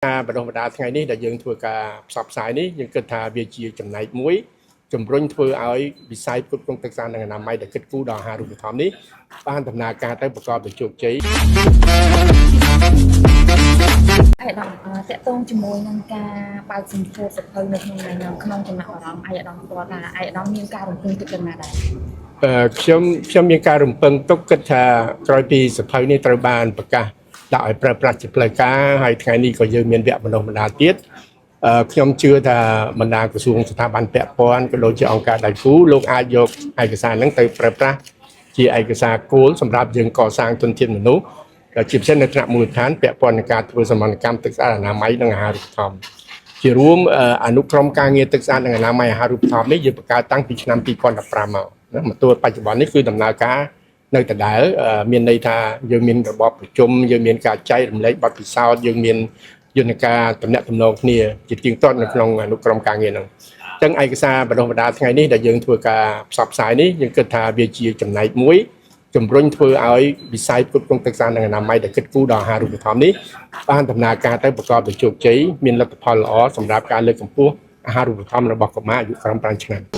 ការបណ្ដុះបណ្ដាលថ្ងៃនេះដែលយើងធ្វើការផ្សព្វផ្សាយនេះយើងគិតថាវាជាចំណែកមួយជំរុញធ្វើឲ្យវិស័យផ្គត់ផ្គង់ទឹកស្អាតនិងអនាម័យដែលគិតគូរដល់អាហារូបត្ថម្ភនេះបានដំណើរការទៅប្រកបដោយជោគជ័យ ឯកឧត្តមតកតងជាមួយនឹងការបើកសម្ពោធសភៅនៅក្នុងថ្ងៃនេះក្នុងចំណាប់អារម្មណ៍ឯកឧត្តមផ្ទាល់ថាឯកឧត្តមមានការរំពឹងទុកយ៉ាងណាដែរ ខ្ញុំមានការរំពឹងទុកគិតថាក្រោយពីសភៅនេះត្រូវបានប្រកាសដាក់ឲ្យប្រើប្រាស់ជាផ្លូវការហើយថ្ងៃនេះក៏យើងមានវគ្គបណ្ដុះបណ្ដាលទៀតខ្ញុំជឿថាបណ្ដាក្រសួងស្ថាប័នពាក់ព័ន្ធក៏ដូចជាអង្គការដៃគូលោកអាចយកឯកសារហ្នឹងទៅប្រើប្រាស់ជាឯកសារគោលសម្រាប់យើងកសាងទុនធានមនុស្សដែលជាពិសេសនៅថ្នាក់មូលដ្ឋានពាក់ព័ន្ធនឹងការធ្វើសកម្មភាពទឹកស្អាតអនាម័យនិងអាហារូបត្ថម្ភ ជារួមអនុក្រុមការងារទឹកស្អាតនិងអនាម័យអាហារូបត្ថម្ភនេះយើងបង្កើតតាំងពីឆ្នាំ2015មកណាមកទល់បច្ចុប្បន្ននេះគឺដំណើរការនៅដដែលមានន័យថាយើងមានរបបប្រជុំយើងមានការចែករំលែកបទពិសោធន៍យើងមានយន្តការតំណាក់តំណងគ្នាជាទៀងទាត់នៅក្នុងអនុក្រុមការងារហ្នឹងអញ្ចឹងឯកសារបណ្ដុះបណ្ដាលថ្ងៃនេះដែលយើងធ្វើការផ្សព្វផ្សាយនេះយើងគិតថាវាជាចំណែកមួយជំរុញធ្វើឲ្យវិស័យផ្គត់ផ្គង់ទឹកស្អាតនិងអនាម័យដែលគិតគូរដល់អាហារូបត្ថម្ភនេះបានដំណើរការទៅប្រកបដោយជោគជ័យមានលទ្ធផលល្អសម្រាប់ការលើកកម្ពស់អាហារូបត្ថម្ភរបស់កុមារអាយុក្រោម5ឆ្នាំ។